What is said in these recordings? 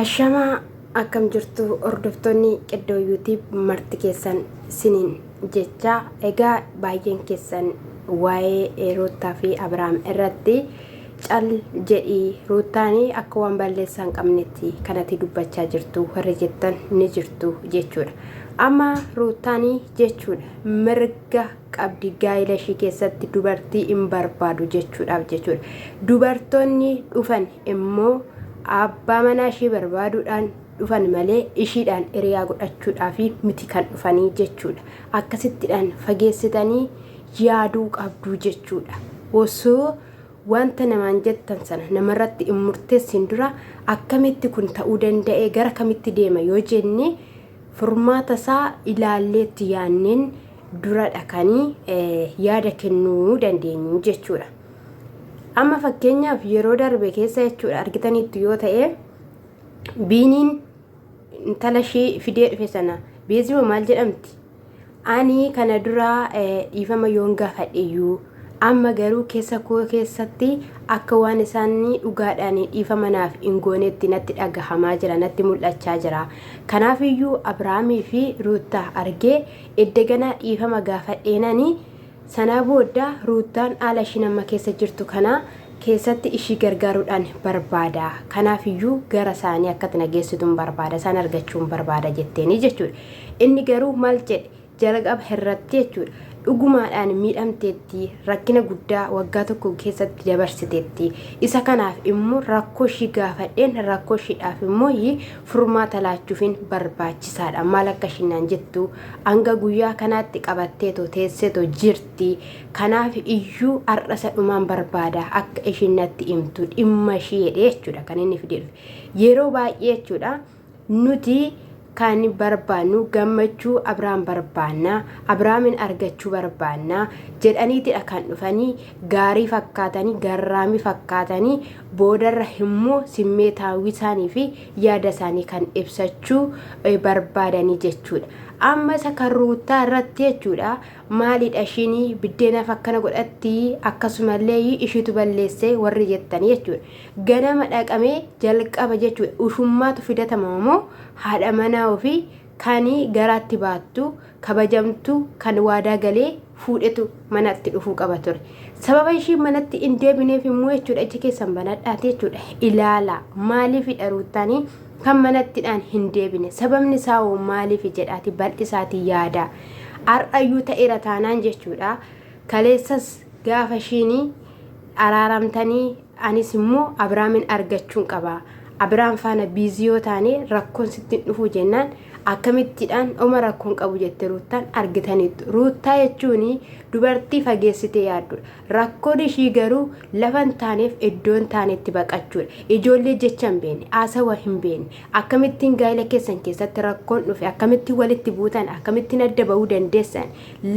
Ashamaa akkam jirtu hordoftoonni Qiddoo YouTube marti keessan sinin jecha egaa baay'een keessan waa'ee Ruuttaa fi Abiraam irratti cal jedhii Ruuttaan akka waan balleessaa hin qabnetti kanatti dubbachaa jirtu warri jettan ni jirtu jechuudha. Amma Ruuttaan jechuudha mirga qabdi gaa'ila ishii keessatti dubartii hin barbaadu jechuudhaaf jechuudha. Dubartoonni dhufan immoo abbaa manaa ishii barbaaduudhaan dhufan malee ishiidhaan hiriyaa godhachuudhaaf miti kan dhufanii jechuudha. Akkasittidhaan fageessitanii yaaduu qabdu jechuudha. Osoo wanta namaan jettan sana namarratti hin murteessin dura akkamitti kun ta'uu danda'e gara kamitti deema yoo jenne Furmaata isaa ilaalleetti yaanneen duradha kan yaada kennuu dandeenyu jechuudha. Amma fakkeenyaaf yeroo darbe keessa jechuudha argitaniittu yoo ta'e biiniin intala ishii fidee dhufe sana beezima maal jedhamti? Ani kana dura dhiifama yoon gaafadheyyuu amma garuu keessa koo keessatti akka waan isaan dhugaadhaan dhiifama naaf hin goonetti natti dhagahamaa jira, natti mul'achaa jira. Kanaafiyyuu Abrahaamii fi Ruuttaa argee edda ganaa dhiifama gaafadheenani sanaa booda Ruuttaan haala ishiin amma keessa jirtu kana keessatti ishii gargaaruudhaan barbaada. Kanaafiyyuu gara isaanii akkatti na geessituun barbaada, isaan argachuun barbaada jetteeni jechuudha. Inni garuu maal jedhe? Jalqaba irratti jechuudha. Dhugumaadhaan miidhamteetti, rakkina guddaa waggaa tokko keessatti dabarsiteetti. Isa kanaaf immoo rakkoo ishii gaafadheen rakkoo ishiidhaaf immoo furmaata laachuufin barbaachisaadha. Maal akka ishiin naan jettu hanga guyyaa kanaatti qabatteetoo teesseetoo jirti. Kanaaf iyyuu har'a isa dhumaan barbaada akka ishiin natti himtu dhimma ishii jedhee jechuudha kan inni fidee dhufe. Yeroo baay'ee jechuudha Nuti kan barbaannu gammachuu Abrahaam barbaanna, Abrahaamin argachuu barbaanna jedhaniitidha kan dhufanii gaarii fakkaatanii, garraamii fakkaatanii boodarra immoo simmeetaawwii isaanii fi yaada isaanii kan ibsachuu barbaadanii jechuudha. Amma isa kan ruuttaa irratti jechuudha Maalidha ishiin biddeenaaf akkana godhatti akkasumallee ishiitu balleesse warri jettanii jechuudha. Ganama dhaqamee jalqaba jechuudha. Ushummaatu fidatama moo haadha manaa ofii kan garaatti baattu kabajamtu kan waadaa galee fuudhetu manatti dhufuu qaba ture. Sababa ishiin manatti hin deebineef immoo jechuudha ija keessan banadhaati jechuudha. Ilaala maaliifidha ruuttaanii kan manattidhaan hin deebine sababni isaa hoo maaliif jedhaati bal'isaati yaada. Har'ayyuu ta'eera taanaan jechuudha. Kaleessas gaafa ishiin araaramtanii anis immoo Abiraamin argachuun qaba. Abiraam faana biizii yoo taane rakkoon sitti hin dhufuu jennaan akkamittiidhaan oma rakkoon qabu jette Ruuttaan argitaniittu. Ruuttaa jechuun dubartii fageessitee yaaddudha. Rakkoon ishii garuu lafa hin taaneef iddoo hin taanetti baqachuudha. Ijoollee jecha hin beekne, haasawa hin beekne, akkamittiin gaa'ela keessan keessatti rakkoon dhufe, akkamittiin walitti buutan, akkamittiin adda ba'uu dandeessan,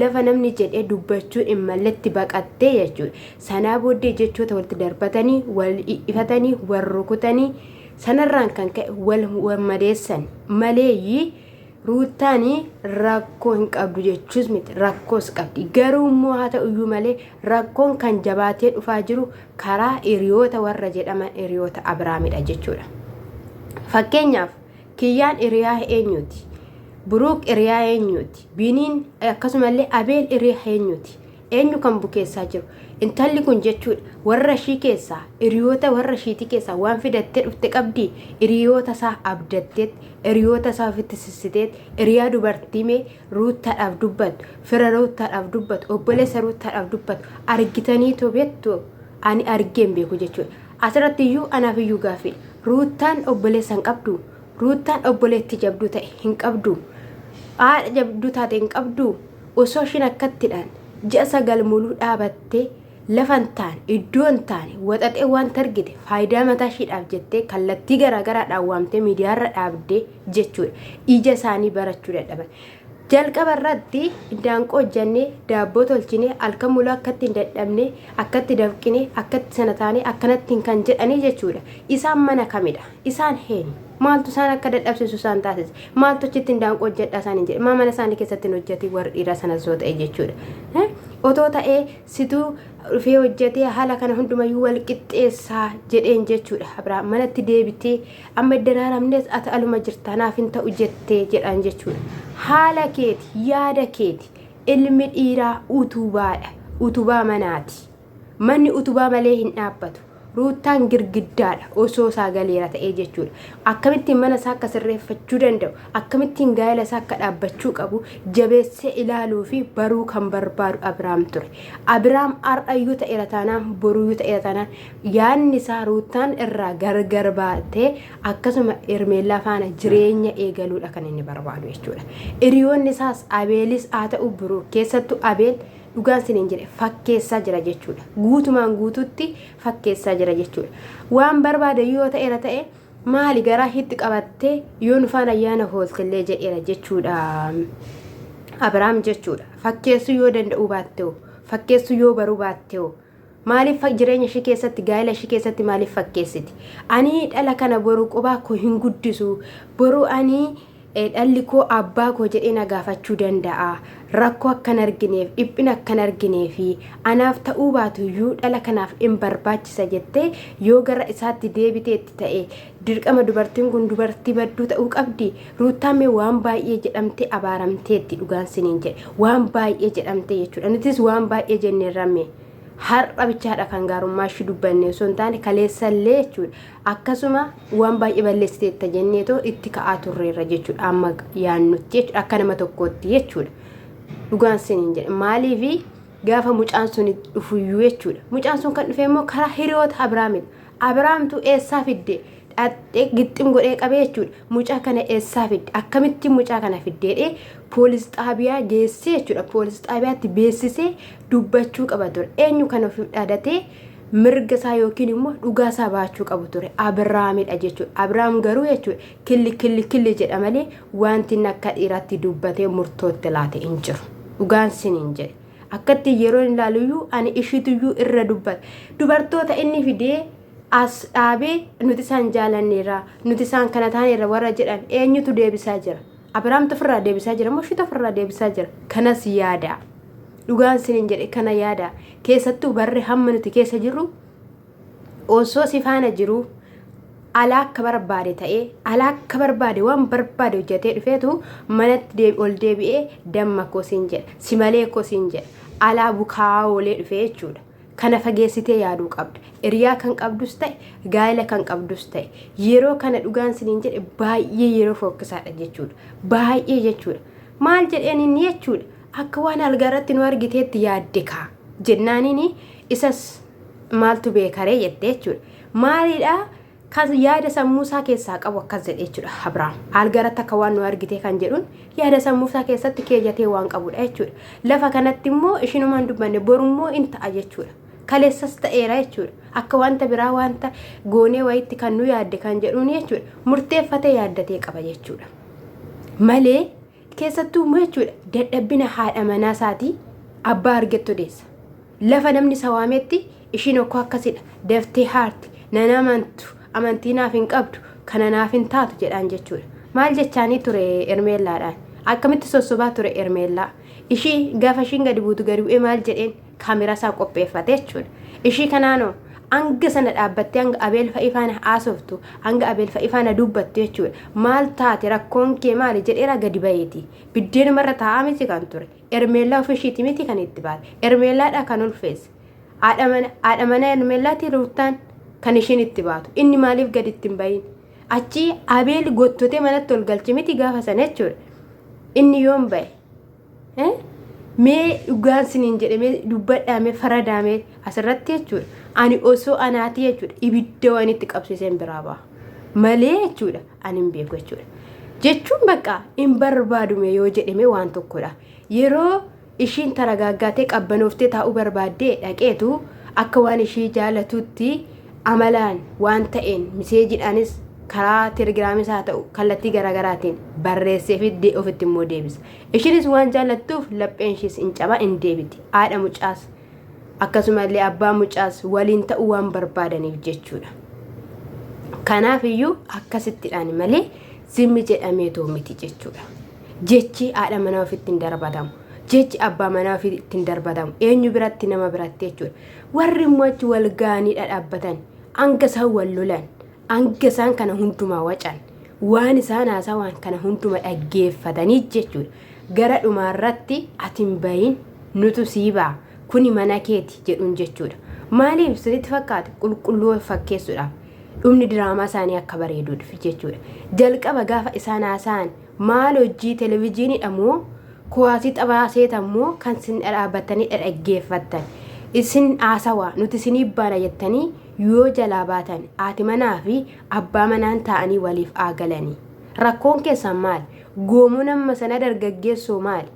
lafa namni jedhee dubbachuun hin malletti baqattee jechuudha. Sanaa booddee jechoota walitti darbatanii, wal ifatanii, wal rukutanii, sanarraan kan ka'e wal madeessan maleeyyii Ruuttaan rakkoo hin qabdu jechuus miti rakkoos qabdi. Garuu immoo haa ta'u iyyuu malee rakkoon kan jabaatee dhufaa jiru karaa hiriyoota warra jedhaman hiriyoota Abiraamidha jechuudha. Fakkeenyaaf Kiyyaan hiriyaa eenyuti? Buruuk hiriyaa eenyuti? Biniin akkasumallee Abeel hiriyaa eenyuti? Eenyu kan bukeessaa jiru? Intalli kun jechuudha warra ishii keessaa hiriyoota warra ishiitii keessaa waan fidattee dhufte qabdii hiriyoota isaa abdatteet hiriyoota isaa ofitti sissiteet hiriyaa dubartii mee ruuttaadhaaf dubbattu fira ruuttaadhaaf dubbattu obboleessa ruuttaadhaaf dubbattu argitaniitoo beektu ani argee hin beeku jechuudha. Asirratti iyyuu anaaf iyyuu gaaffiidha. Ruuttaan obboleessa hin qabdu? Ruuttaan obboleetti jabduu ta'e hin qabdu? Haadha jabduu taate hin qabdu? Osoo ishiin akkattidhaan ji'a 9 muluu dhaabattee lafa hin taane, iddoo hin taane, waxaxee wanta argite faayidaa mataa ishiidhaaf jettee kallattii garaagaraadhaan waamtee miidiyaarra dhaabdee jechuudha. Ija isaanii barachuu dadhaban. Jalqaba irratti indaanqoo hojjannee, daabboo tolchinee, halkan muluu akkatti hin dadhabne, akkatti dafqine, akkatti sana taane, akkanattiin kan jedhanii jechuudha. Isaan mana kamidha? Isaan eenyu? Maaltu isaan akka dadhabsiisu isaan taasise? Maaltu achitti indaanqoo hojjedhaa isaaniin jedhe? Maa mana isaanii keessatti hin hojjetin warri dhiiraa sanas yoo ta'e jechuudha. Otoo ta'ee situu dhufee hojjetee haala kana hundumayyuu wal qixxeessaa jedheen jechuudha. Abiraam manatti deebitee amma edda raaramnees ati aluma jirta naaf hin ta'u jettee jedhaan jechuudha. Haala keeti yaada keeti ilmi dhiiraa utubaadha. Utubaa manaati. Manni utubaa malee hin dhaabbatu. Ruuttaan girgiddaadha osoo isaa galeera ta'ee jechuudha. Akkamittiin mana isaa akka sirreeffachuu danda'u, akkamittiin gaa'ela isaa akka dhaabbachuu qabu jabeessee ilaaluu fi baruu kan barbaadu Abiraam ture. Abiraam har'ayyuu ta'eera taanaan boruyyuu ta'eera taanaan yaadni isaa Ruuttaan irraa gargar baatee akkasuma Hermeellaa faana jireenya eegaluudha kan inni barbaadu jechuudha. Hiriyoonni isaas Abeelis haa ta'u Biruuk keessattuu Abeel Dhugaan siniin jedhe fakkeessaa jira jechuudha. Guutumaan guutuutti fakkeessaa jira jechuudha. Waan barbaade yoo ta'eera ta'e maali garaa hitti qabattee yoo nu faana ayyaana hooltellee jedheera jechuudha. Abiraam jechuudha. Fakkeessuu yoo danda'uu baatteo fakkeessuu yoo baruu baatteo maaliif jireenya ishii keessatti gaa'ela ishii keessatti maaliif fakkeessiti? Ani dhala kana boru qobaa koo hin guddisu boru ani Dhalli koo abbaa koo jedhee na gaafachuu danda'a. Rakkoo akka hin argineef, dhiphina akka hin argineefi anaaf ta'uu baatu iyyuu dhala kanaaf in barbaachisa jettee yoo gara isaatti deebiteetti ta'e dirqama dubartiin kun dubartii badduu ta'uu qabdi. Ruuttaan mee waan baay'ee jedhamtee abaaramteetti dhugaan siniin jedhe. Waan baay'ee jedhamtee jechuudha. Nutis waan baay'ee jenneerra mee. Har'a bichaadha kan gaarummaa ishii dubbanne osoo hin taane kaleessallee jechuudha. Akkasuma waan baay'ee balleessiteetta jenneetoo itti ka'aa turreerra jechuudha. Amma yaannutti jechuudha. Akka nama tokkootti jechuudha. Dhugaan siniin jedhe. Maaliifi gaafa mucaan sun dhufuyyuu jechuudha. Mucaan sun kan dhufe immoo karaa hiriyoota Abiraamidha. Abiraamtu eessaa fidde? Dhaqxee gixxim godhee qabee jechuudha. Mucaa kana eessaa fidde? Akkamittiin mucaa kana fidde jedhee poolis xaabiyaa geessee jechuudha. Poolis xaabiyaatti beeksisee dubbachuu qaba ture. Eenyu kan ofiif dhaadatee mirga isaa yookiin immoo dhugaa isaa baachuu qabu ture. Abiraamidha jechuudha. Abiraam garuu jechuudha killi killi killi jedha malee wanti inni akka dhiiraatti dubbatee murtootti laate hin jiru. Dhugaan siniin jedhe. Akkatti yeroo hin ilaaluyyuu ani ishituyyuu irra dubbata. Dubartoota inni fidee as dhaabee nuti isaan jaalanneerra nuti isaan kana taaneerra warra jedhan eenyutu deebisaa jira? Abiraamtu ofirraa deebisaa jira moo ishitu ofirraa deebisaa jira? Kanas yaadaa. Dhugaan sinin jedhe kana yaadaa. Keessattuu barri hamma nuti keessa jirru osoo si faana jiruu alaa akka barbaade ta'ee alaa akka barbaade waan barbaade hojjetee dhufeetu manatti ol deebi'ee damma koo siin jedha si malee koo siin jedha alaa bukaa'aa oolee dhufee jechuudha. Kana fageessitee yaaduu qabda. Hiriyaa kan qabdus ta'e gaa'ela kan qabdus ta'e yeroo kana dhugaan siniin jedhe baay'ee yeroo fokkisaadha jechuudha. Baay'ee jechuudha. Maal jedheen inni jechuudha. Akka waan algaa irratti nu argiteetti yaadde kaa jennaaniin isas maaltu beekaree jette jechuudha. Maalidha kan yaada sammuu isaa keessaa qabu akkas jedhe jechuudha Abrahaam. Algaa irratti akka waan nu argitee kan jedhuun yaada sammuu isaa keessatti keeyyatee waan qabudha jechuudha. Lafa kanatti immoo ishinumaan dubbanne borummoo in ta'a jechuudha. Kaleessas ta'eera jechuudha. Akka wanta biraa wanta goonee wayitti kan nu yaadde kan jedhuun jechuudha. Murteeffatee yaaddatee qaba jechuudha. Malee Keessattuu immoo jechuudha dadhabbina haadha manaa isaatii abbaa argettu odeessa. Lafa namni isa waametti ishiin okkoo akkasidha daftee haarti nan amantu amantii naaf hin qabdu kana naaf hin taatu jedhaan jechuudha. Maal jechaanii ture Ermeellaadhaan? Akkamitti sossobaa ture Ermeellaa? Ishii gaafa ishiin gadi buutu gadi bu'ee maal jedheen kaameraa isaa qopheeffate jechuudha. Ishii kanaanoo hanga sana dhaabbattee hanga Abeel fa'i faana haasoftu hanga Abeel fa'i faana dubbattu jechuudha. Maal taate rakkoon kee maali jedheera gadi baheeti. Biddeenumarra taa'aa miti kan ture. Ermeellaa ofii ishiiti miti kan itti baate. Ermeellaadha kan ulfeesse. Haadha mana haadha mana Ermeellaati Ruuttaan kan ishiin itti baatu. Inni maaliif gadi itti hin bahin? Achi Abeel gottotee manatti ol galche miti gaafa sana jechuudha. Inni yoom bahe? Mee dhugaan siniin jedhe mee dubbadhaa mee faradaa mee asirratti jechuudha. Ani osoo anaatii jechuudha ibidda waan itti qabsiiseen biraa ba'a. Malee jechuudha ani hin beeku jechuudha. Jechuun bakka hin barbaadume yoo jedhame waan tokkodha. Yeroo ishiin taragaaggaatee qabbanooftee taa'uu barbaaddee dhaqeetu akka waan ishii jaalatutti amalaan waan ta'een miseejiidhaanis karaa telegiraamis haa ta'u kallattii garaagaraatiin barreessee fi ofitti immoo deebisa. Ishiinis waan jaallattuuf lapheen ishiis in caba in deebiti. Haadha mucaas akkasuma illee abbaa mucaas waliin ta'uu waan barbaadaniif jechuudha. Kanaaf iyyuu akkasittidhaan malee zimmi jedhameetoo miti jechuudha. Jechi haadha manaa ofitti hin darbatamu. Jechi abbaa manaa ofii ittiin darbatamu eenyu biratti nama biratti jechuudha. Warri immoo achi wal ga'anii dhadhaabbatan hanga isaan wal lolan hanga isaan kana hundumaa wacan waan isaan haasawaan kana hunduma dhaggeeffatanii jechuudha. Gara dhumaarratti ati hin bahin nutu sii ba'a kuni mana keeti jedhuun jechuudha. Maaliif sinitti fakkaate qulqulluu fakkeessuudhaaf dhumni diraamaa isaanii akka bareeduudhaaf jechuudha. Jalqaba gaafa isaan haasa'an maal hojii televijiiniidha moo kuwaasii taphaa seetan moo kan sin dhadhaabbattanii dhadhaggeeffattan isin haasawaa nuti isinii baana jettanii yoo jalaa baatan haati manaa fi abbaa manaan taa'anii waliif haa galanii. Rakkoon keessan maali? Goomoon amma sana dargaggeessoo maali?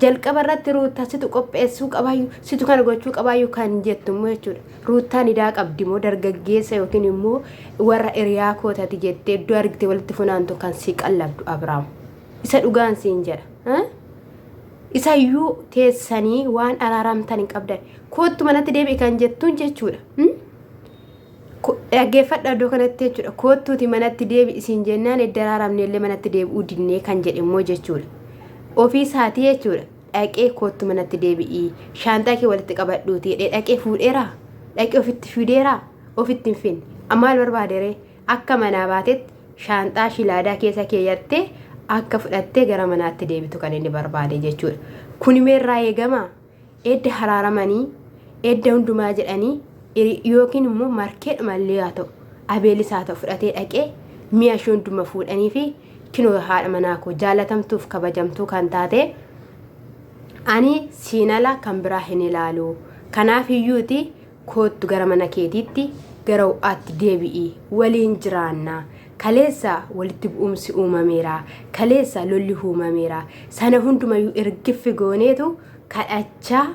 Jalqaba irratti Ruuttaa situ qopheessuu qabaayyu situ kana gochuu qabaayyu kan jettu immoo jechuudha. Ruuttaan idaa qabdi immoo dargaggeessa yookiin immoo warra hiriyaa kootati jettee iddoo argite walitti funaantu kan si qallabdu Abiraam. Isa dhugaan siin jedha. Isayyuu teessanii waan araaramtan hin qabdan. Koottu manatti deebi'i kan jettuun jechuudha. Dhaggeeffadha iddoo kanatti jechuudha. Koottuuti manatti deebi'i siin jennaan edda araaramne illee manatti deebi'uu dinnee kan jedhe immoo jechuudha. Ofii isaatii jechuudha. Dhaqee koottu manatti deebi'i. Shaanxaa kee walitti qabadhuuti jedhee dhaqee fuudheeraa? Dhaqee ofitti fideeraa? Ofitti hin finne. Maal barbaaderee? Akka manaa baatetti shaanxaa shilaadaa keessa keeyyattee akka fudhattee gara manaatti deebitu kan inni barbaade jechuudha. Kuni meerraa eegamaa? Edda haraaramanii, edda hundumaa jedhanii yookiin immoo markeedhuma illee haa ta'u, abeelis haa ta'u fudhatee dhaqee mi'a ishee hunduma fuudhanii fi kinoo haadha manaa koo jaalatamtuuf kabajamtuu kan taate ani siin ala kan biraa hin ilaalu. Kanaaf iyyuuti Koottu gara mana keetiitti, gara ho'aatti deebi'i, waliin jiraanna. Kaleessa walitti bu'umsi uumameera, kaleessa lolli uumameera. Sana hundumayyuu ergiffi gooneetu kadhachaa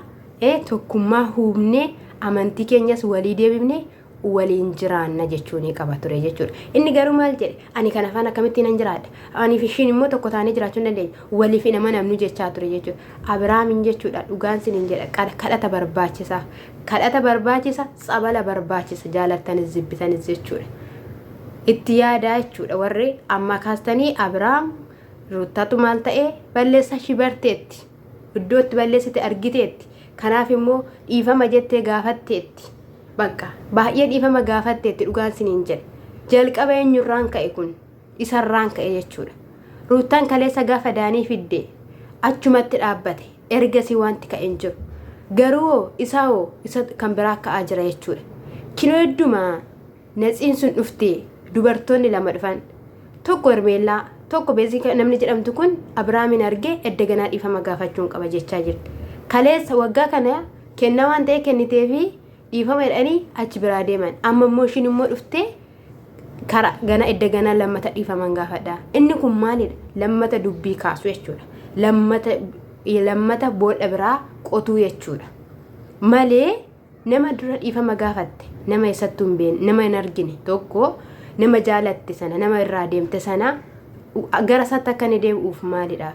tokkummaa huubnee amantii keenyas walii deebifne waliin jiraanna jechuu ni qaba ture jechuudha. Inni garuu maal jedhe? Ani kana faana akkamittiin nan jiraadha? Anii fi ishiin immoo tokko taanee jiraachuu hin dandeenyu. Waliif hin amanamnu jechaa ture jechuudha. Abiraamin jechuudha dhugaan sinin jedha kadhata barbaachisa. Kadhata barbaachisa, tsabala barbaachisa jaalattanis jibbitanis jechuudha. Itti yaadaa jechuudha warri amma kaastanii Abiraam Ruuttaatu maal ta'e balleessaa ishii barteetti. Iddoo itti balleessite argiteetti. Kanaaf immoo dhiifama jettee gaafatteetti. Bakka baay'ee dhiifama gaafatteetti dhugaan siniin jedhe. Jalqaba eenyurraan ka'e kun isarraan ka'e jechuudha. Ruuttaan kaleessa gaafa daanii fidde achumatti dhaabbate. Ergasii wanti ka'e hin jiru. Garuu hoo isaa hoo isa kan biraa ka'aa jira jechuudha. Kinoo hedduma natsiin sun dhufte dubartoonni lama dhufan. Tokko Hermeellaa, tokko Beezii namni jedhamtu kun Abiraamin argee edda ganaa dhiifama gaafachuun qaba jechaa jirti. Kaleessa waggaa kana kennaa waan ta'e kenniteefi dhiifama jedhanii achi biraa deeman. Amma immoo ishiin immoo dhuftee kara gana edda ganaa lammata dhiifaman gaafadha. Inni kun maalidha? Lammata dubbii kaasu jechuudha. Lammata lammata boolla biraa qotuu jechuudha. Malee nama dura dhiifama gaafatte nama eessattuu hin beekne nama hin argine tokko nama jaalatte sana nama irraa deemte sana gara isaatti akka inni deebi'uuf maalidha?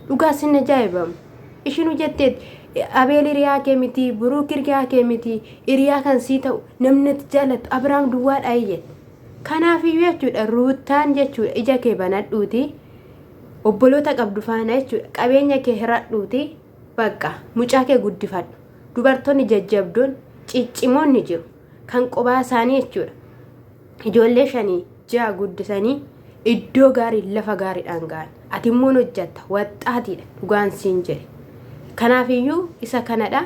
Dhugaa sin ajaa'ibamu. Ishinu jetteet Abeel hiriyaa kee miti, Buruuk hiriyaa kee miti, hiriyaa kan sii ta'u namni ati jaalattu Abiraam duwwaadha jette. Kanaafiyyuu jechuudha Ruuttaan jechuudha ija kee banadhuuti obboloota qabdu faana jechuudha qabeenya kee hiradhuuti bakka mucaa kee guddifadhu. Dubartoonni jajjabdoon ciccimoon ni jiru kan qobaa isaanii jechuudha. Ijoollee shanii ja'a guddisanii iddoo gaarii lafa gaariidhaan ga'an. Ati immoo hojjatta waxxaatiidha dhugaan siin jedhe. Kanaafiyyuu isa kanadha.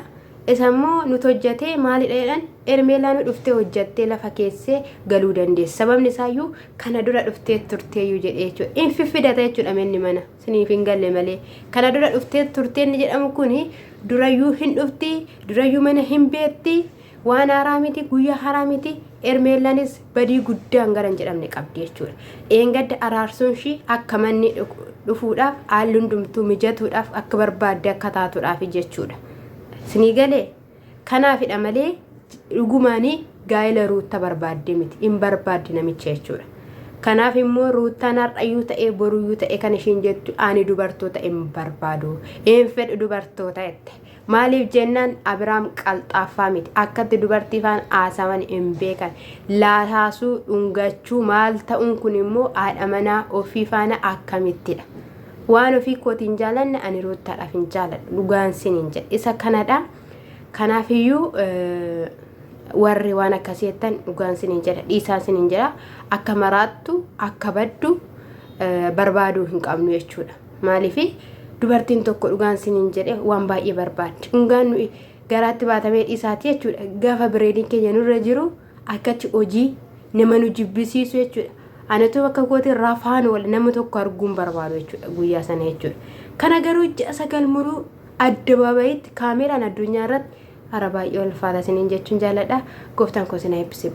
Isa immoo nuti hojjatee maalidha jedhan Ermeelaa nu dhuftee hojjattee lafa keessee galuu dandeessa. Sababni isaayyuu kana dura dhuftee turteeyyuu jedhee jechuudha. In fiffidata jechuudha manni mana siniif hin galle malee. Kana dura dhuftee turtee inni jedhamu kuni durayyuu hin dhufti durayyuu mana hin beekti. Waan haaraa miti, guyyaa haaraa miti. Ermeellanis badii guddaan gara hin jedhamne qabdi jechuudha. Dheengadda araarsuun ishii akka manni dhufuudhaaf haalli hundumtuu mijatuudhaaf akka barbaadde akka taatuudhaaf jechuudha. Sinii galee kanaafidha malee dhugumaanii gaa'ela ruutta barbaadde miti. Hin barbaaddi namicha jechuudha. Kanaaf immoo ruuttaan har'ayyuu ta'ee boruyyuu ta'e kan ishiin jettu ani dubartoota hin barbaadu. Hin fedhu dubartoota jette. Maaliif jennaan Abiraam qalxaaffaa miti. Akkatti dubartii faan haasawan hin beekan. Laataasuu, dhungachuu maal ta'uun kun immoo haadha manaa ofii faana akkamittidha. Waan ofii kootiin jaalanne ani Ruuttaadhaaf hin jaaladhu. Dhugaan siniin jedha. Isa kanadha. Kanaafiyyuu warri waan akkasii jettan dhugaan siniin jedha. Dhiisaan siniin jedha. Akka maraattu akka baddu barbaaduu hin qabnu jechuudha. Maaliif dubartiin tokko dhugaan siniin jedhe waan baay'ee barbaaddi. Dhugaan nuyi garaatti baatamee dhiisaati jechuudha. Gaafa bireediin keenya nurra jiru akkachi hojii nama nu jibbisiisu jechuudha. Anatu bakka kootii rafaan wal nama tokko arguun barbaadu jechuudha guyyaa sana jechuudha. Kana garuu ji'a 9 muruu addabaabayitti kaameeraan addunyaa irratti hara baay'ee ulfaata isiniin jechuun jaalladha. Gooftaan koo isin haa eebbisu.